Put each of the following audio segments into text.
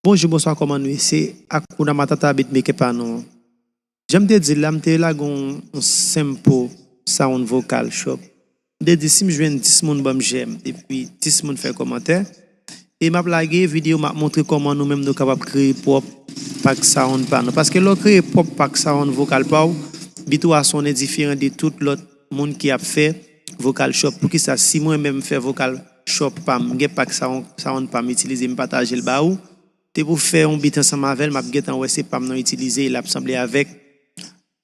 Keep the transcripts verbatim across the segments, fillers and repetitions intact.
Bonjou, bonswa, kòman nou ye? Se Hakuna Matata beatmaker pa nou an. Jan m te di l la, m te lage yon, yon sample sound vocal shop. M te di si m jwenn dis moun ban m j'aime, epi dis moun fè kòmantè, e m ap lage videyo, m ap montre kòman nou menm nou kapab kreye pwòp pack sound pa nou. Paske lè w kreye pwòp pack sound vocal pa w, beat ou a sonnen diferan de tout lòt moun ki ap fè vocal shop. Poukisa si mwen menm m fè vocal shop pa m, m gen pack sound, sound pa m itilize, m pataje l ba ou, te pou fè yon beat ansanm avè l, m ap gentan wè se pa m nan itilize, e l ap sanble avèk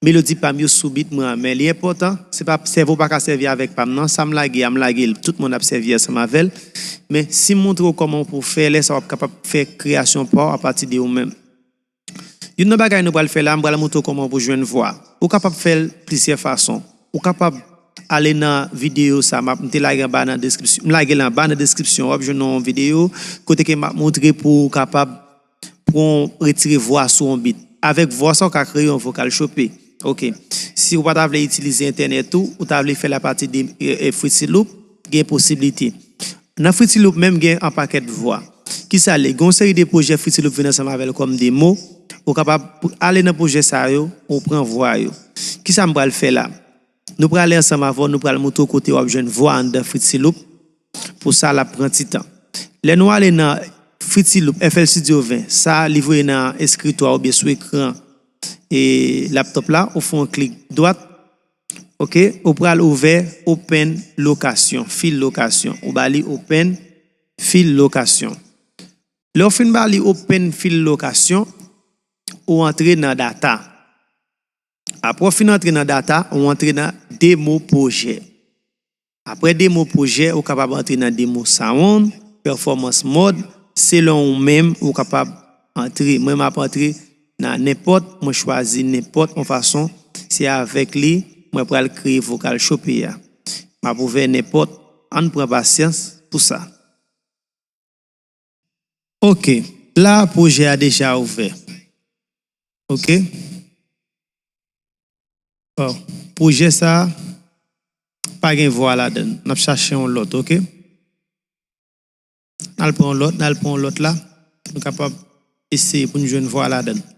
melodi pa m yo sou beat mwen an. Men li enpòtan, se pa, sèvo pa ka sèvi avèk pa m nan. Sa m lage a, m lage l, tout moun ap sèvi ansanm avè l. Men si m montre w kòman pou w fè, lè sa w ap kapab fè kreyasyon pa w apati de ou menm. Youn nan bagay nou pral fè la, m pral montre w kòman pou jwenn vwa. Ou kapab fè l plizyè fason. Ou kapab ale nan videyo sa m ap, m te lage anba nan deskripsyon. M lage l anba nan deskripsyon. W ap jwenn yon videyo kote ke m ap montre pou w kapab pran, retire vwa sou yon beat. Avèk vwa sa, w ka kreye yon vocal chope. Ok. Si w pa ta vle itilize entènèt ou, ou ta vle fè l apati de, e, e, Fruity Loop, gen posiblite. Nan Fruity Loop menm gen an pakèt vwa. Kisa l ye? Gen yon seri de pwojè Fruity Loop vin ansanm avè l kòm demo. Ou kapab ale nan pwojè sa yo, ou pran vwa yo. Kisa m pral fè la? Nou prale ansanm avè w, nou pral montre w kote w ap jwenn vwa anndan Fruity Loop. Pou sa, l ap pran ti tan. Lè nou ale nan Fruity Loop, F L Studio ven, sa li voye nan eskritwa oubyen sou ekran e laptop la, ou fè yon klik dwat. Ok, ou pral ouvè Open Location, Fil Location. Ou ba li Open Fil Location. Lè w fin ba li Open Fil Location, ou antre nan data. Apre w fin antre nan data, ou antre nan demo pwojè. Apre demo pwojè, ou kapab antre nan demo sound, performance mode, selon ou menm, ou kapab antre. Mwen, m ap antre nan nenpòt, mwen chwazi nenpòt yon fason, se avèk li, mwen pral kreye vocal chope a. M ap ouvè nenpòt, ann pran pasyans pou sa. Ok, la, pwojè a deja ouvè. Ok. Bon, pwojè sa a pa gen vwa ladan l. N ap chache yon lòt, ok? N al pran yon lòt, n al pran yon lòt la. Nou kapab eseye pou n jwenn vwa ladan l.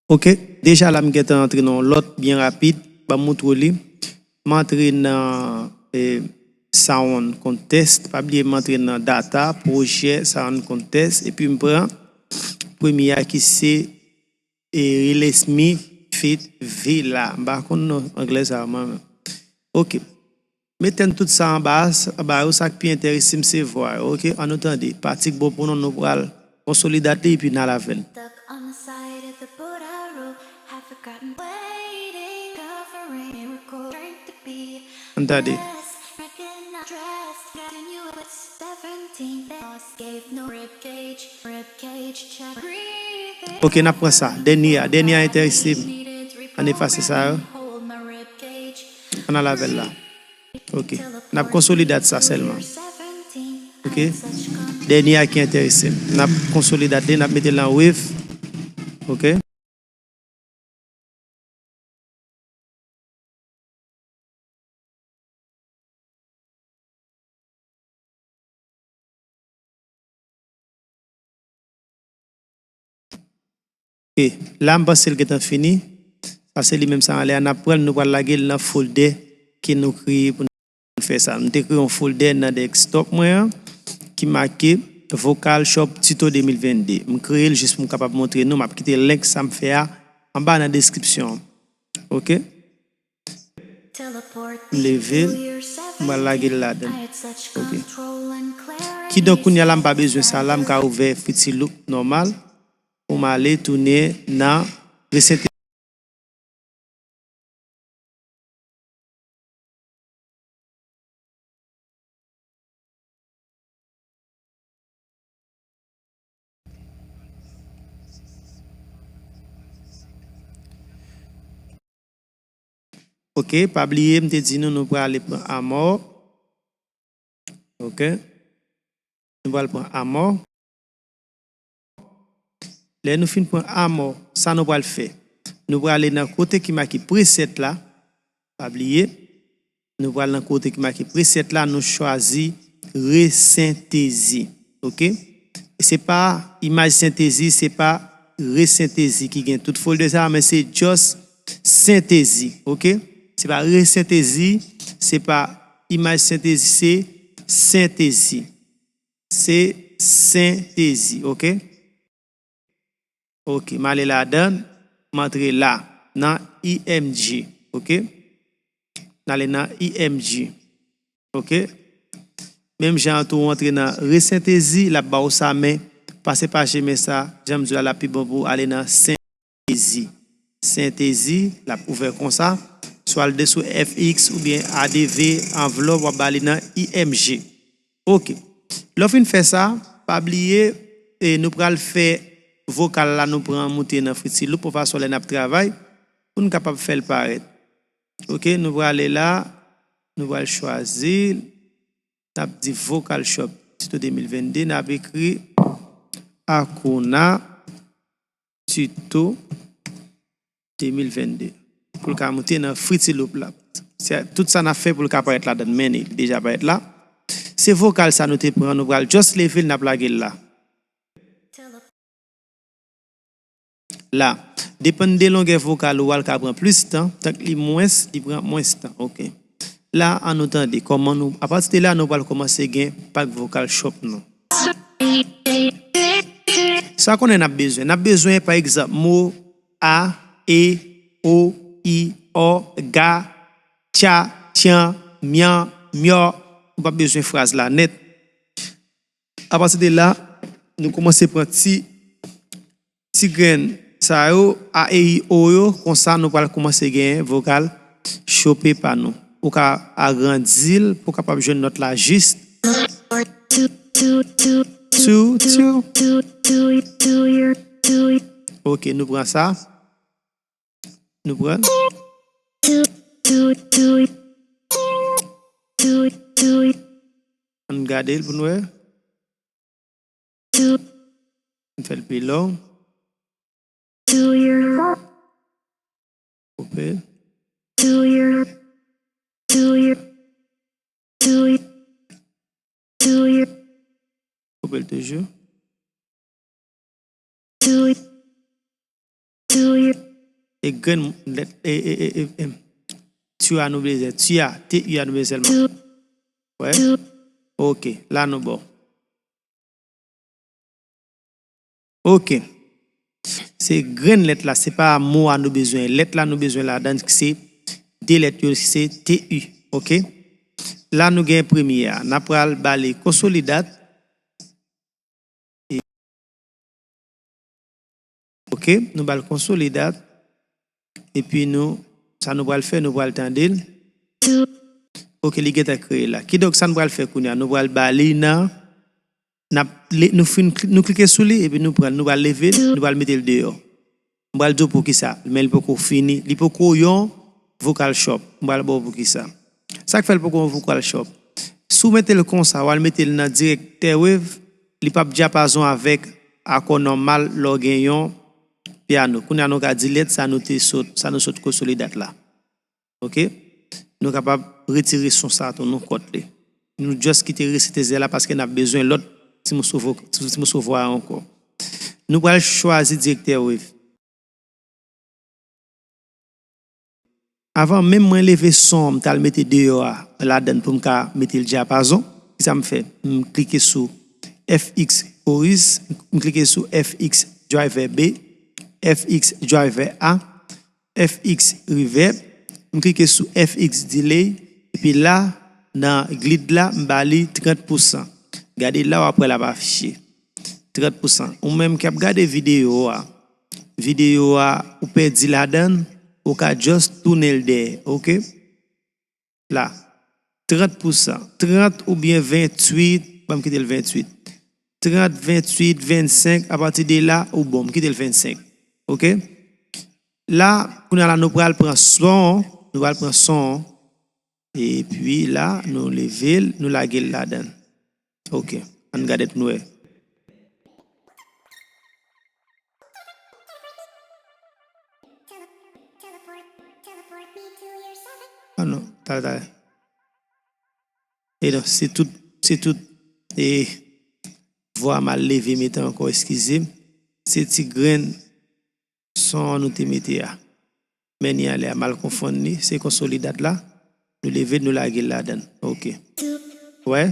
Ok, deja la m gentan antre nan yon lòt byen rapid, ban m montre w li. M antre nan, eh, Sound Contest, pa bliye m antre nan data, pwojè Sound Contest, epi m pran premye a ki se, eh, Release Me feat Villa. M pa konn non anglè sa mwen menm. Ok. Mete n tout sa anba, anba yo, sa k pi enterese m se vwa yo, ok? Ann nou tande. Pati k bon pou nou, nou pral konsolidat li epi n al avè l. Ann tande. Ok, n ap pran sa. Dènye a, dènye a enterese m. Ann efase sa yo. Ann al avè l la. Ok. N ap konsolidat sa sèlman. Ok. Dènye a ki enterese m. N ap konsolidat li, n ap mete l nan wave. Ok. E la, m panse l gentan fini. Sa se li menm sa anlè a. N ap pran l, nou pral lage l nan folder ke nou kreye pou nou fè sa. M te kreye yon folder nan desktop mwen an ki make Vocal Shop Tuto de mil vennde. M kreye l jis pou m kapab montre nou. M ap kite link sa m fè a anba nan deskripsyon an. Ok? M leve l, m pral lage l ladan l. Ok. Kidonk, kounye a la, m pa bezwen sa la, m ka ouvè Fruity Loop nòmal pou m ale tounen nan resete. Ok, pa bliye, m te di nou, nou prale pran amò. Ok. Nou pral pran amò. Lè nou fin pran amò, sa nou pral fè? Nou prale nan kote ki make preset la. Pa bliye, nou pral nan kote ki make preset la, nou chwazi resentezi. Ok? Se pa imaj sentezi, se pa resentezi ki gen tout folder sa, men se just sentezi. Ok? Se pa resentezi, se pa imaj sentezi, se sentezi. Se sentezi. Ok? Ok, m ale ladan, m antre la, nan I M G. Ok? M ale nan I M G. Ok? Menm jan an tou, w antre nan resentezi, l ap ba w sa, men pase pa chemen sa, jan m di w la, l ap pi bon pou w ale nan sentezi. Sentezi, l ap ouvè konsa. Swa l de sou F X oubyen A D V, anvlòp, w ap ba li nan I M G. Ok. Lè w fin fè sa, pa bliye, e nou pral fè vokal la, nou pran moute nan Fruity Loop, yon fason lè n ap travay, pou n kapab fè l parèt. Ok, nou prale la, nou pral chwazi, n ap di Vocal Shop, Tuto de mil vennde, n ap ekri Akouna Tuto de mil vennde. Pou l ka moute nan Fruity Loop la. Se tout sa n ap fè pou l ka parèt ladan, men li deja parèt la. Se vokal sa nou te pran, nou pral just leve l, n ap lage l la. La, depann de longè vokal ou a, l ka pran plis tan, tank li mwens, li pran mwens tan. Ok. La, ann nou tande kòman nou, apati de la, nou pral kòmanse gen pak vokal shop nou. Sa konnen n ap bezwen? N ap bezwen, pa egzanp, mo a, e, o, i, o, ga, tya, tyan, myan, myò. Nou p ap bezwen fraz la nèt. Apati de la, nou kòmanse pran ti, ti grenn sa yo, a, e, i, o yo, konsa nou pral kòmanse genyen vokal chope pa nou. Ou ka agrandi l pou w kapab jwenn nòt la jis. Tou, tou. Ok, nou pran sa. Nou pran. Ann gade l pou n wè. Ann fè l pi long. Koupe. Koupe l toujou. E grenn lèt, e, e, e, e, e, ti a nou bezwen, ti a, T U a nou bezwen sèlman. Wè? Ok, la nou bon. Ok. Se grenn lèt la, se pa mo a nou bezwen. Lèt la nou bezwen ladan, se de lèt yo, se T U. Ok? La nou gen premye a. N ap pral ba li konsolidat. E, ok, nou ba l konsolidat. Epi nou, sa nou pral fè, nou pral tande l. Ok, li gentan kreye la. Kidonk, sa nou pral fè kounye a? Nou pral ba li nan, n ap, le-, nou fin, nou klike sou li, epi nou pran l, nou pral leve l, nou pral mete l deyò. M pral di w poukisa, men li poko fini, li poko yon vocal shop. M pral ba w poukisa. Sa k fè l poko yon vocal shop? Si w mete l konsa, w al mete l nan direktè Wave, li p ap dyapazon avèk akò nòmal lè w gen yon pyano. Kounye a nou ka di lèt sa nou te sot, sa nou sot konsolidat la. Ok? Nou kapab retire son sa tou, nou kòt li. Nou just kite resentezi a la paske n ap bezwen lòt ti moso vo-, ti, ti moso vwa a ankò. Nou pral chwazi direktè Wave. Avan menm mwen leve son an, m t al mete deyò a ladan l pou m ka mete l dyapazon. Kisa m fè? M klike sou F X Chorus, m klike sou F X Driver B, F X Driver A, F X Reverb, m klike sou F X Delay, epi la, nan grid la, m ba li trant pousan. Gade la, w ap wè l ap afiche. Trant pousan. Ou menm k ap gade videyo a, videyo a, ou pèdi ladan l, ou ka just tounen l dèyè, ok? La, trant pousan. Trant oubyen venntuit, ban m kite l venntuit. Trant, venntuit, vennsenk, apati de la, ou bon, m kite l vennsenk. Ok? La, kounye a la, nou pral pran son, nou pral pran son an. Epi la, nou leve l, nou lage l ladan l. Ok, ann gade pou nou wè. Ah non, talè, talè. E non, se tout, se tout, e vwa mal leve mete ankò, eskize m. Se ti grenn son an nou te mete a. Men ni anlè a, mal konfonn li, se konsolidat la. Nou leve, nou lage l ladan l. Ok. Wè?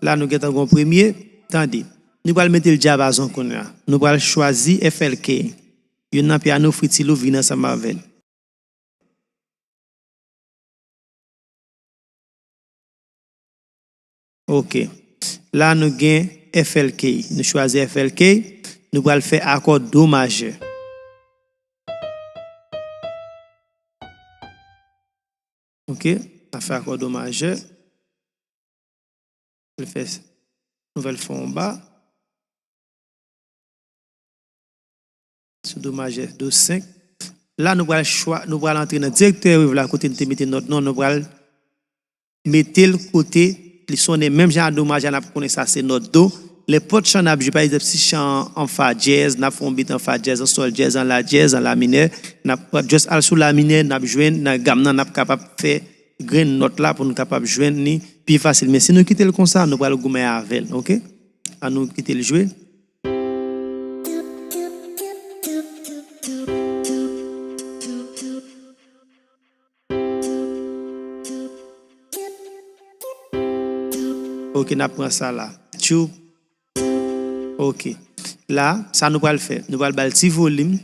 La, nou gentan gon premye. Tande. Nou pral mete l dyapazon kounye a. Nou pral chwazi F L K. Youn nan pyano Fritzy Loup vin ansanm avè l. Ok. La, nou gen F L K. Nou chwazi F L K. Nou pral fè akò do majè. Ok. N ap fè akò do majè. Nou fè, nou fè l fè yon ba. Sou do majè, do senk. La, nou pral chwa, nou pral antre nan direktè wave la, kote n te mete nòt nou an, nou pral mete l kote li sonnen menm jan a do majè a, n ap konnen sa se nòt do. Nenpòt chan n ap jwe, pa egzanp, si chan an an fa dyèz, n ap fè yon beat an fa dyèz, an sòl dyèz, an la dyèz, an la minè, n ap just al sou la minè, n ap jwenn nan gam nan, n ap kapab fè grenn nòt la pou nou kapab jwenn li pi fasil. Men si nou kite l konsa, nou pral goumen avè l, ok? An nou kite l jwe. Ok, n ap pran sa la. Tchou. Ok. La, sa nou pral fè. Nou pral ba l ti volim.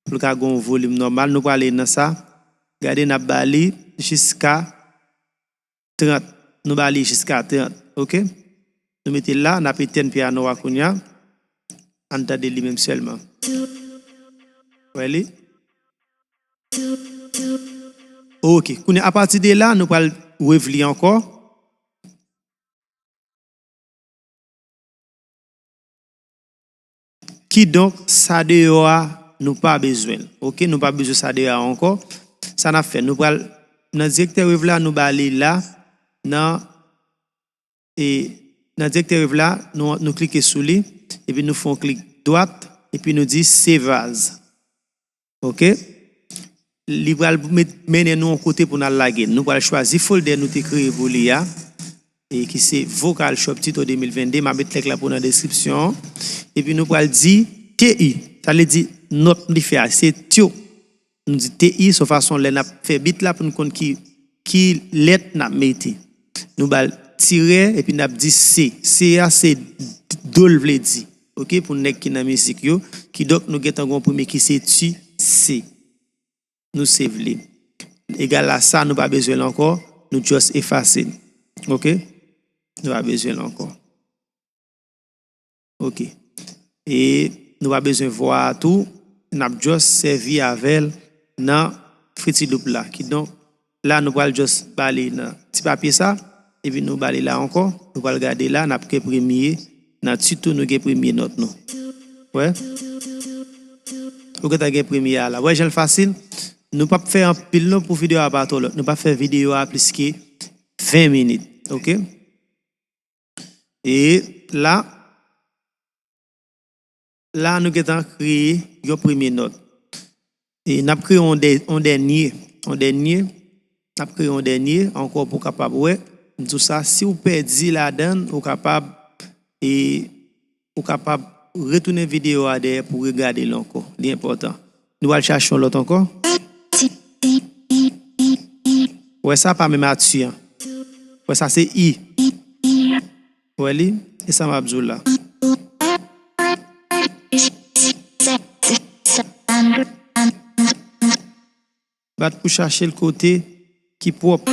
Pou l ka gen yon volim nòmal, nou prale nan sa. Gade, n ap ba li jiska trant. Nou ba li jiska trant, ok? Nou mete l la, n ap etèn pyano a kounye a. Ann tande li menm sèlman. Wè li? Ok, kounye a, apati de la, nou pral wave li ankò. Kidonk, sa deyò a, nou pa bezwen l. Ok, nou pa bezwen sa deyò a ankò. Sa n ap fè, nou pral nan direktè wave la, nou ba li la, nan, e, nan direktè wave la, nou, nou klike sou li, epi nou fè yon klik dwat, epi nou di save as. Ok? Li pral met, mennen nou yon kote pou n al lage l. Nou pral chwazi folder nou te kreye pou li a, e ki se Vocal Shop Tuto de mil vennde. M ap met link la pou nan deskripsyon an. Epi nou pral di T I. Sa vle di nòt li fè a, se tyo. Nou di T I, se yon fason lè n ap fè beat la pou n konn ki, ki lèt n ap mete. Nou ba l tirè, epi n ap di C. C a, se do l vle di. Ok, pou nèg ki nan mizik yo. Kidonk, nou gentan gen yon premye ki se ti C. Nou save li. Egal a sa, nou pa bezwen l ankò. Nou just efase l. Ok? Nou pa bezwen l ankò. Ok. E nou pa bezwen vwa a tou. N ap just sèvi avè l nan Fritzy Loop la. Kidonk, la, nou pral just ba li nan ti papye sa, epi nou ba li la ankò, nou pral gade la, n ap gen premye, nan tit tou nou gen premye nòt nou. Wè? Ou gentan gen premye a la. Wè jan l fasil? Nou p ap fè anpil non pou videyo a pa twò lòt. Nou p ap fè videyo a plis ke ven minit. Ok? E la, la, nou gentan kreye yon premye nòt. E n ap kreye yon dè-, yon dènye, yon dènye, n ap kreye yon dènye ankò pou w kapab wè. M di w sa, si w pèdi ladan l, ou kapab, e, ou kapab retounen videyo a dèyè pou w regade l ankò. Li enpòtan. Nou al chache yon lòt ankò. Wè sa pa menm ati an. Wè sa se I. Wè li? E sa m ap di w la. Bat pou chache l kote ki pwòp.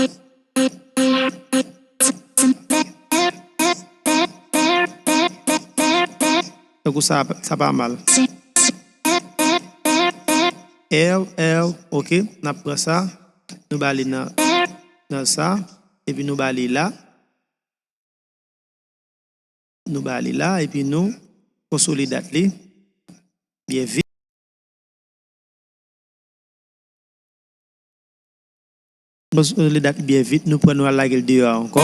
Tankou sa, sa pa mal. L, L, ok, n ap pran sa, nou ba li nan, nan sa, epi nou ba li la. Nou ba li la, epi nou konsolidat li byen vit. Konsolidate li byen vit, nou pran nou al lage l deyò a ankò.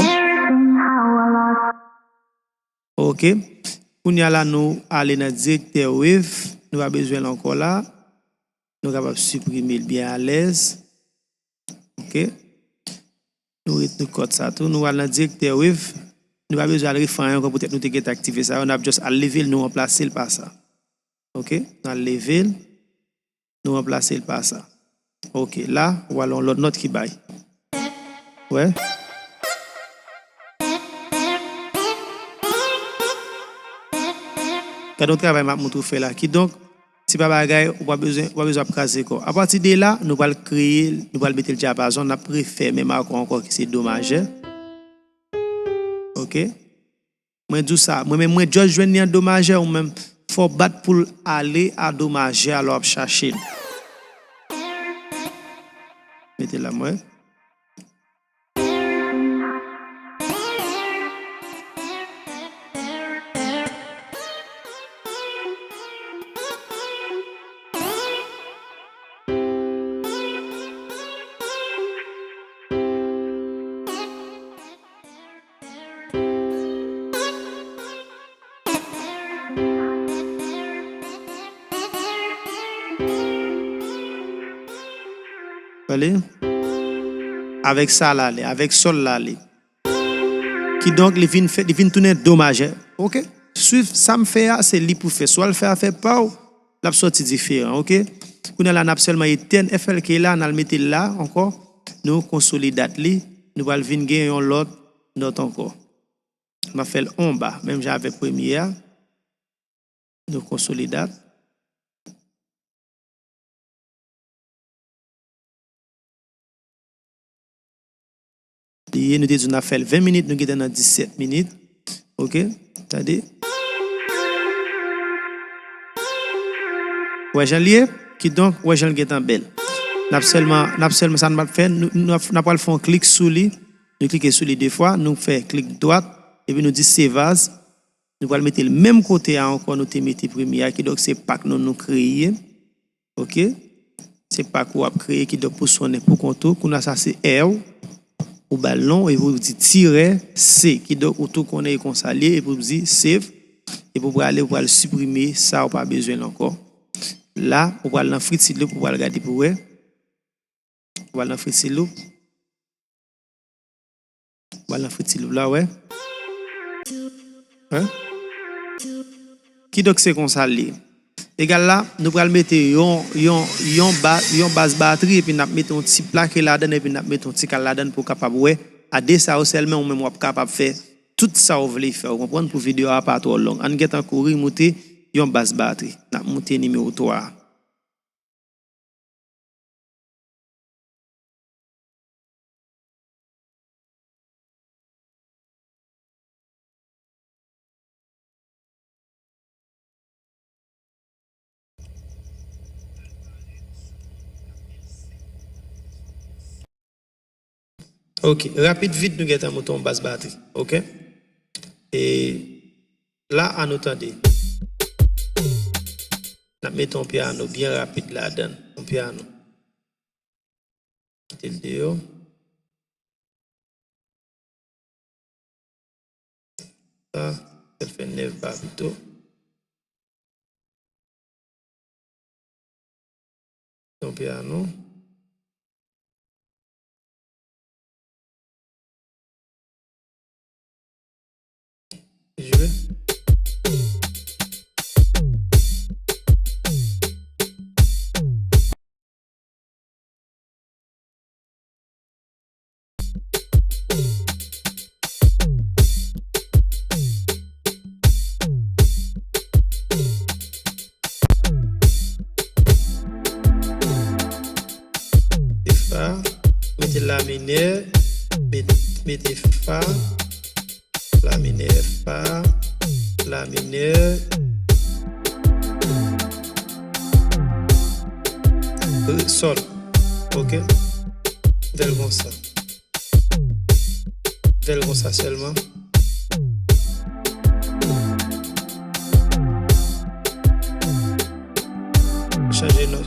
Ok. Kounye a la, nou ale nan direktè wave. Nou pa bezwen l ankò la. Nou kapab siprime l byen alèz. Ok. Nou ret nou kòt sa tou. Nou al nan direktè wave. Nou pa bezwen al refè anyen ankò poutèt nou te gentan aktive sa yo. N ap just al leve l, nou ranplase l pa sa. Ok. N al leve l. Nou ranplase l pa sa. Ok. La, ou al yon lòt nòt ki bay. Wè. Gade yon travay m ap montre w fè la. Kidonk, se pa bagay ou pa bezwen, ou pa bezwen ap kraze kò w. Apati de la, nou pral kreye, nou pral mete l dyapazon, n ap refè menm akò ankò ki se do majè. Ok. Mwen di w sa, mwen menm mwen just jwenn li an do majè, ou menm fò w bat pou l ale a do majè a lè w ap chache l. Mete l la, mwen. Gade. Avèk sa l ale, avèk sòl la ale. Kidonk, li vin fè, li vin tounen do majè. Ok? Swiv sa m fè a, se li pou fè. Si w al fè afè pa w, l ap sòti diferan. Ok? Kounye a la, n ap sèlman etèn F L K la, n al mete l la ankò. Nou konsolidate li. Nou pral vin gen yon lòt nòt ankò. M ap fè l anba, menm jan avèk premye a. Nou konsolidate. Li ye, nou te di n ap fè l ven minit, nou gentan nan disèt minit. Ok, tande. Wè jan l ye? Kidonk, wè jan l gentan bèl. N ap sèlman, n ap sèlman sa n pral fè, nou, nou ap, n ap pral fè yon klik sou li. Nou klike sou li de fwa, nou fè klik dwat, epi nou di save as. Nou pral mete l menm kote a ankò nou te mete premye a, kidonk se pak nou nou kreye. Ok? Se pak ou ap kreye, kidonk pou sonnen pou kont ou. Kounye a sa se R, ou ba l non, epi ou di tirè C, kidonk ou tou konnen e konsa l ye, epi ou di save, epi ou prale, ou pral siprime sa ou pa bezwen l ankò. La, ou pral nan Fruity Loop, ou pral gade pou wè. Ou pral nan Fruity Loop. Ou al nan Fruity Loop la, wè. Wè. Kidonk, se konsa l ye. Egal la, nou pral mete yon, yon, yon ba-, yon bas batri, epi n ap mete yon ti plake ladan l, epi n ap mete yon ti kal ladan l pou w kapab wè. A de sa yo sèlman, ou menm w ap kapab fè tout sa w vle fè, ou konprann, pou videyo a pa twò long. Ann gentan kouri moute yon bas batri. N ap moute nimewo twa a. Ok, rapid vit nou gentan moute yon bas batri. Ok? E la, ann nou tande. N ap mete yon pyano byen rapid ladan l. Yon pyano. Kite l deyò. Sa, fè l fè nèf ba pito. Yon pyano. Jwe. Mete fa, mete la minè, met-, mete fa, la minè, fa, la minè, re, sòl. Ok? Fè l konsa. Fè l konsa sèlman. Chanje non.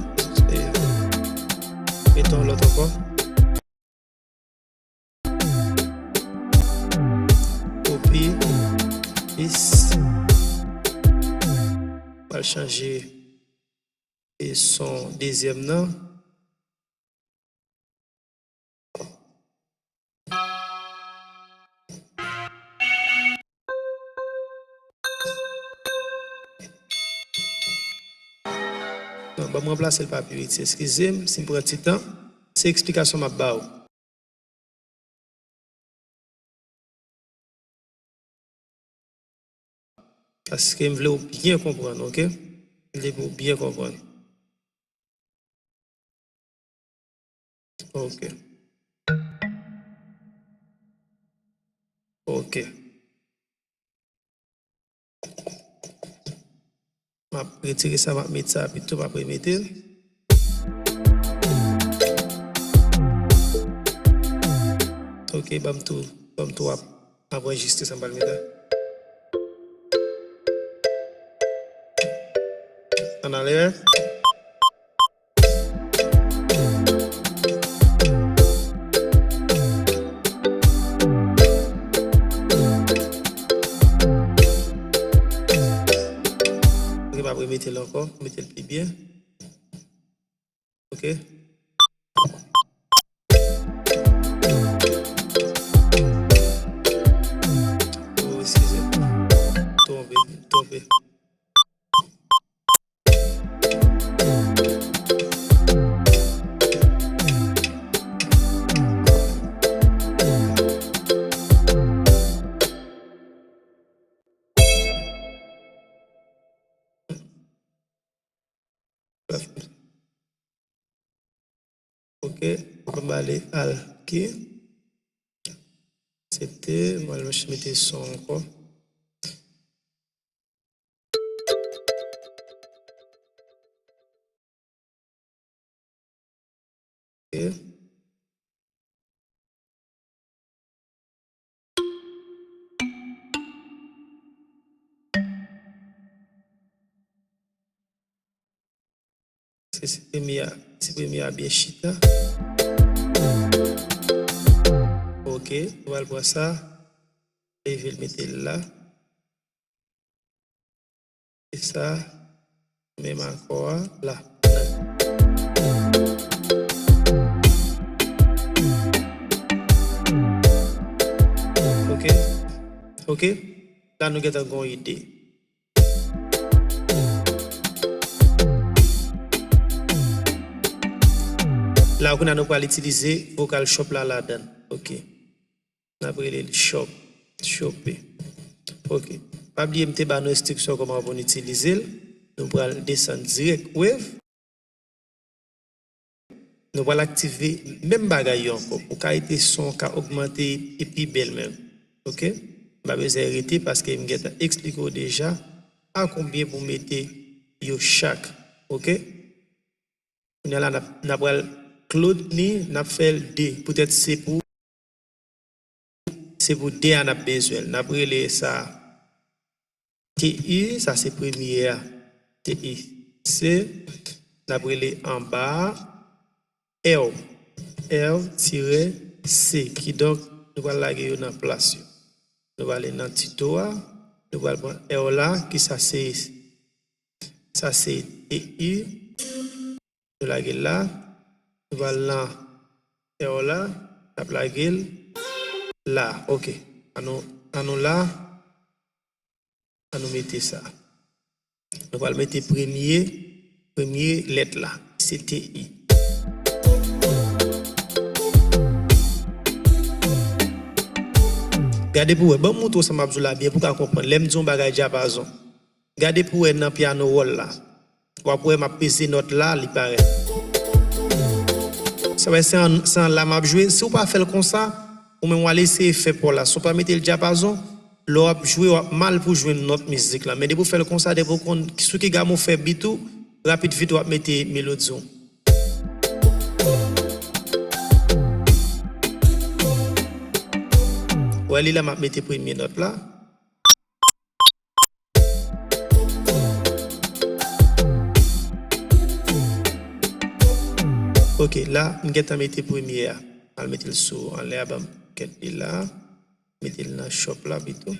E, mete yon lòt ankò. chanje e son dezyèm nan. Non, ban m ranplase l pa Purity, eskize m si m pran ti tan. Se eksplikasyon m ap ba w. Paske m vle w byen konprann, oke? M vle pou w byen konprann. Oke. Oke. M ap retire sa, m ap met sa pito, m ap remete l. Oke, ban m tou, ban m tou ap, ap anrejistre sa m pral met la. Ann ale. Ok, m ap remete l ankò, mete l pi byen. Ok. Oh, eskize. Twonpe, twonpe. Ok, mwen ale al ki. Aksepte, mwen al mete son ankò. Ok. Se, se premye a, se premye a byen chita. Ok, nou al pran sa. Leve l, mete l la. E sa, menm akò a la. Ok. Ok. La nou gentan gen yon ide. La, kounye a nou pral itilize vocal shop la ladan l. Ok. N ap rele l shop. Chope. Ok. Pa bliye m te ba nou enstriksyon kòman pou n itilize l. Nou pral desann dirèk wave. Nou pral aktive menm bagay yo ankò. Pou kalite son ka ogmante e pi bèl menm. Ok? M pa bezwen rete paske m gentan eksplike w deja a konbyen pou mete yo chak. Ok? Kounye a la, n ap, n ap pral close ni, n ap fè l de. Poutèt se pou, se pou de a n ap bezwen l. N ap rele sa T U, sa se premye a. T U C, n ap rele anba a R, R tire C. Kidonk, nou pral lage yo nan plas yo. Nou pral ale nan tito a, nou pral pran R la, ki sa se, sa se T U. Nou lage l la. Nou pral nan R la. N ap lage l la. Ok. Annou, annou la. Annou mete sa. Nou pral mete premye, premye lèt la. Se T U. Gade pou w wè. Ban m montre w sa m ap di w la byen pou w ka konprann. Lè m di yon bagay dyapazon. Gade pou w wè nan piano roll la. W ap wè m ap peze nòt la, li parèt. Sa wè, se an, se an la m ap jwe. Si w pa fè l konsa, ou menm w al eseye fè pa w la. Si w pa mete l dyapazon, lè w ap jwe, w ap mal pou jwenn nòt mizik la. Men depi w fè l konsa, depi w konn sou ki gam ou fè beat ou, rapid vit w ap mete melodi w. Wè li la, m ap mete premye nòt la. Ok, la, m gentan mete premye a. Al mete l sou anlè a, ban m kèt li la. Mete l nan shop la pito.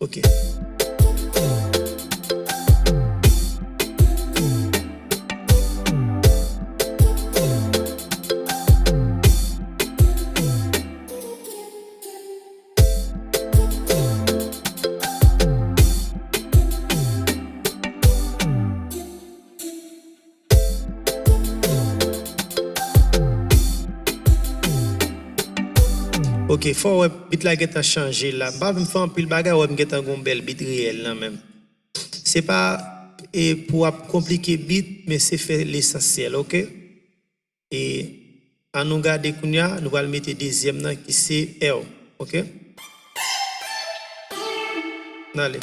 Ok. Ok, fò w wè beat la gentan chanje la. M pa vle m fè anpil bagay, wè m gentan gon bèl beat reyèl nan men m. Se pa e, pou ap konplike beat, men se fè lesansyèl, ok? E ann nou gade kounye a, nou pral mete dezyèm nan ki se L, ok? N ale.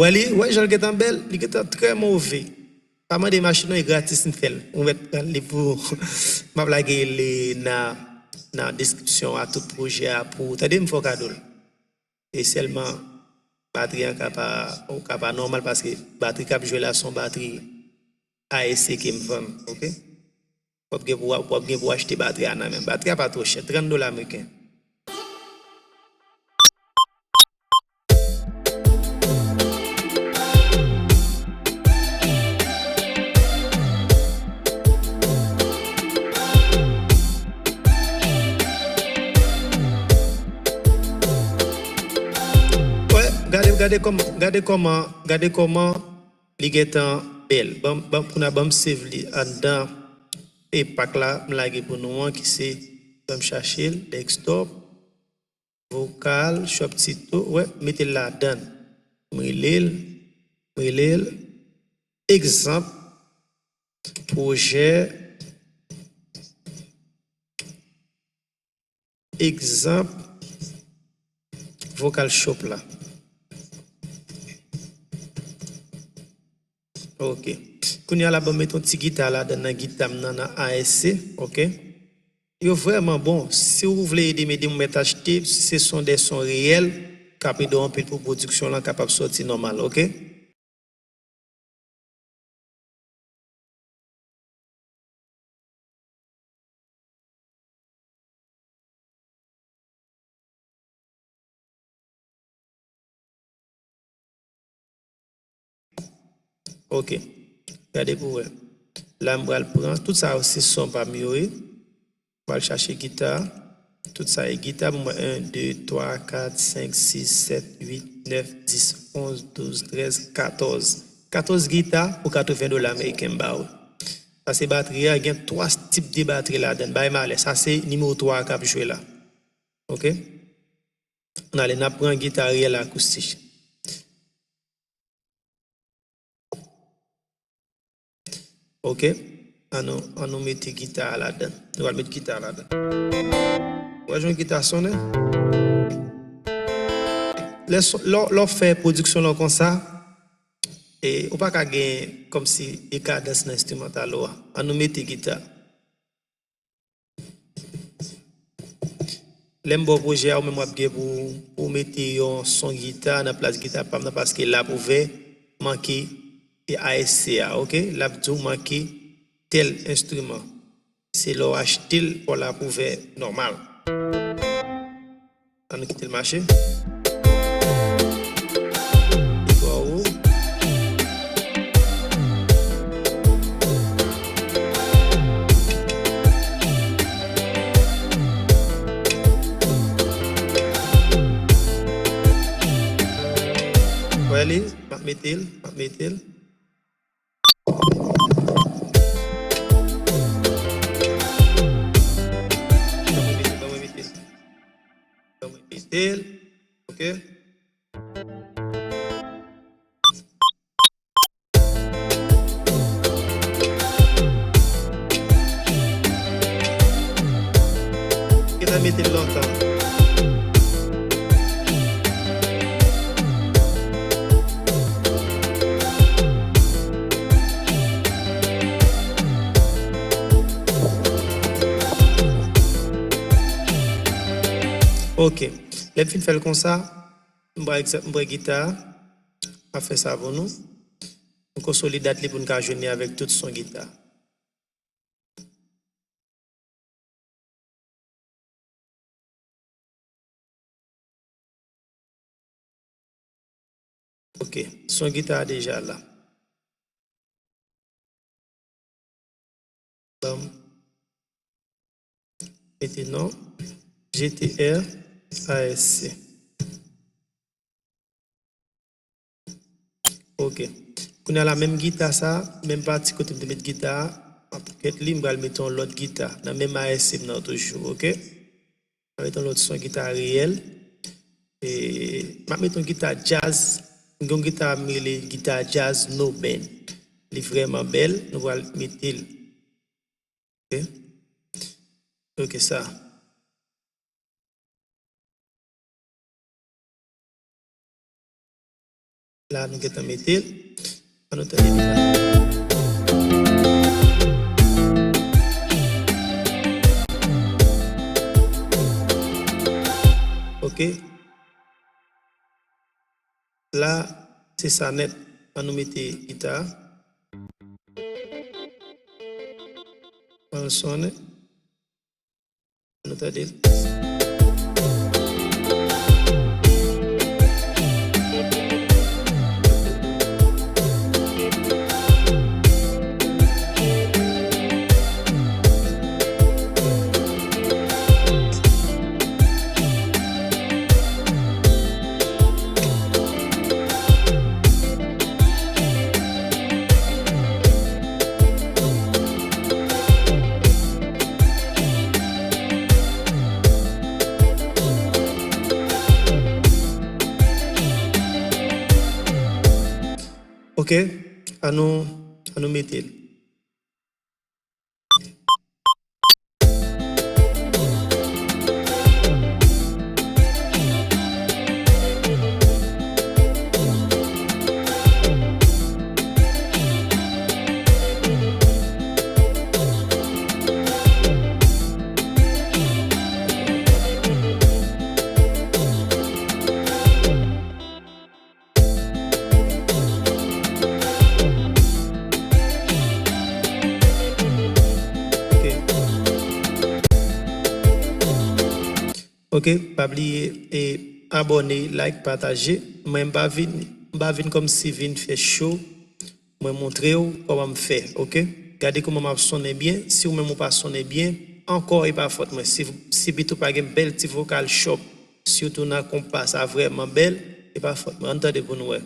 Wè li, wè jan l gentan bèl, li gentan trè move. Pa mande machin non, e gratis m fè l. Ou mèt pran li pou m ap lage li nan, nan deskripsyon a tout pwojè a pou, tande, m fè w kado l. E sèlman batri an ka pa, ou ka pa nòmal paske batri k ap jwe la se yon batri A S C ke m vann, ok? W ap gen pou, w ap gen pou achte batri a nan men m. Batri a pa twò chè, trant dola ameriken. Wè, gade, gade kòman, gade kòman, gade kòman li gentan bèl. Ban, ban, kounye a ban m save li anndan e pak la, m lage pou nou an ki se, ban m chache l, desktop, vocal, shop title, wè, mete l ladan l. M rele l, m rele l, egzanp, pwojè, egzanp, vocal shop la. Ok. Kounye a la, ban m mete yon ti gita ladan nan gita m nan, nan A S C, ok? Yo vrèman bon. Si w vle ede m, ede m, mèt achte, si se son de son reyèl, k ap ede w anpil pou pwodiksyon lan kapab sòti nòmal, ok? Ok. Gade pou wè. La, m pral pran. Tout sa yo se son pa m yo ye. M pral chache gita. Tout sa e gita pou mwen. En, de, twa, kat, senk, sis, sèt, uit, nèf, dis, onz, douz, trèz, katòz. Katòz gita pou katreven dola ameriken m ba ou. Sa se batri a, gen twa tip de batri ladan l. Bay malè. Sa se nimewo twa a k ap jwe la. Ok? Ann ale, n ap pran gita reyèl akoustik. Ok? Ann nou, ann nou mete gita a ladan. Nou pral met gita a ladan. Ou wè jan gita a sonnen? Lè son, lè w, lè w fè pwodiksyon lan konsa, e, ou pa ka gen kòmsi dekadans nan enstrimantal ou a. Ann nou mete gita. Lè m ba w pwojè a, ou menm w ap gen pou, pou w mete yon son gita nan plas gita pa m nan, paske l ap ouvè manke e A S C a, ok? L ap di w manke tèl enstriman. Se lè w achte l, pou l ap ouvè nòmal. Ann nou kite l mache. Li twò wo. Wè li, m ap mete l, m ap mete l. Ban mwen mete l, ban mwen mete l. Ban mwen mete l. Ok. Gentan mete l lontan. Ok. Lè m fin fè l konsa, m pran egzanp, m pran gita a, m ap fè sa pou nou. M konsolide li pou n ka jwenn li avèk tout son gita. Ok, son gita a deja la. Ban m mete non, G T R A S C. Ok. Kounye a la, menm gita sa, menm pati kote m te met gita a, m ap kèt li, m pral mete yon lòt gita nan menm A S M nan toujou, ok? M ap mete yon lòt son gita reyèl. E, m ap mete yon gita djaz. M gen yon gita m rele gita djaz No Bend. Li vrèman bèl, nou pral mete l. Ok. Ok, sa. La, nou gentan mete l. Ann nou tande li la. Ok. La, se sa nèt. Ann nou mete gita. Ann sonnen. Ann nou tande l. Ok, ann nou, ann nou mete l. Ok. Ok, pa bliye e abòne, like, pataje. Mwen m pa vin, m pa vin kòmsi vin fè show. Mwen montre w kòman m fè, ok? Gade kòman m ap sonnen byen. Si w menm ou pa sonnen byen, ankò e pa fòt mwen. Si, si bit ou pa gen bèl ti vokal chòp, sitou nan konpa sa vrèman bèl, e pa fòt mwen. Ann tande pou nou wè.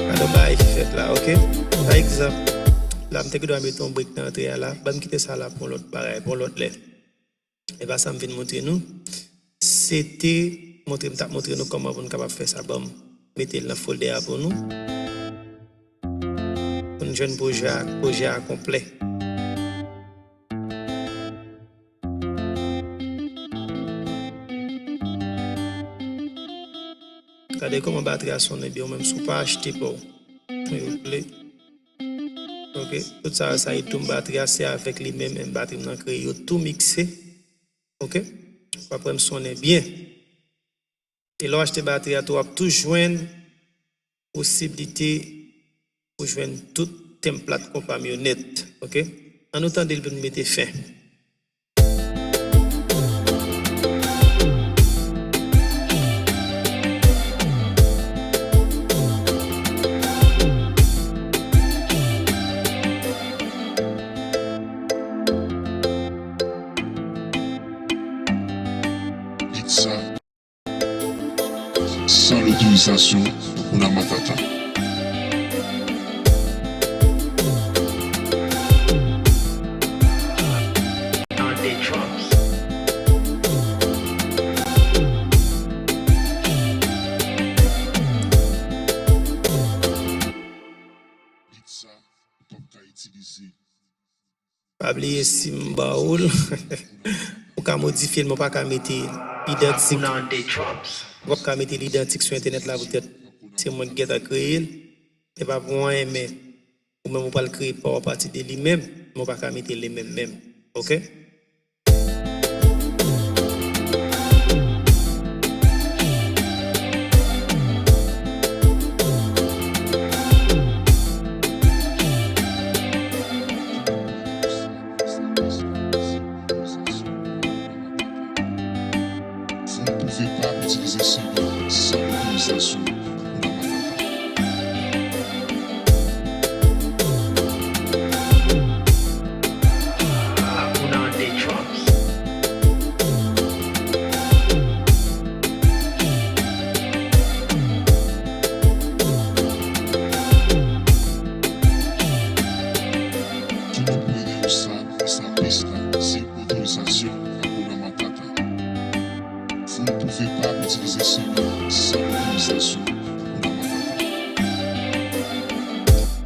Gade yon bagay ki fèt la, ok? Pa egzanp, la m te gen dwa mete yon break nan antre a la. Ban m kite sa la pou yon lòt bagay, pou yon lòt lè. E pa sa m vin montre nou. Se te montre, m t ap montre nou kòman pou n kapab fè sa. Ban m mete l nan folder a pou nou. Pou n jwenn pwojè a, pwojè a konplè. Gade kòman batri a sonnen byen, ou menm si w pa achte pa w. Yo vle. Ok, tout sa yo, sa e tou m batri a, se avèk li menm, menm batri m nan kreye yo tou mikse. Ok, w ap wè m sonnen byen. E lè w achte batri a tou, w ap tou jwenn posiblite pou jwenn tout template konpa m yo nèt. Ok, ann nou tande l pou n mete fen. Bit sa, san lotorizasyon Hakuna Matata. Bit sa, ou p ap ka itilize. Pa bliye si m ba ou l, ou ka modifye l, men w pa ka mete idantik. Hakuna on the drums. Ou p ap ka mete l idantik sou entènèt la poutèt se mwen ki gentan kreye l. E pa pou anyen, men ou menm ou pral kreye pa w apati de li menm, men ou pa ka mete li menm menm. Oke? Vous ne pouvez pas utiliser ce lien sans l'autorisation. Hakuna on the drums. Tú no puedes usar esa pista sin autorización. Hakuna Matata. Vous ne pouvez pas utiliser ce lien sans l'autorisation. Hakuna Matata.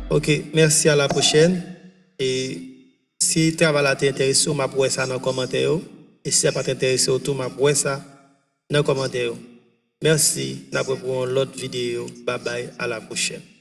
Ok, mèsi, à la prochaine. E si travay la te enterese w, m ap wè sa nan kòmantè yo. E si sa pa t enterese w tou, m ap wè sa nan kòmantè yo. Mèsi, n ap wè pou yon lòt videyo. Babay, à la prochaine.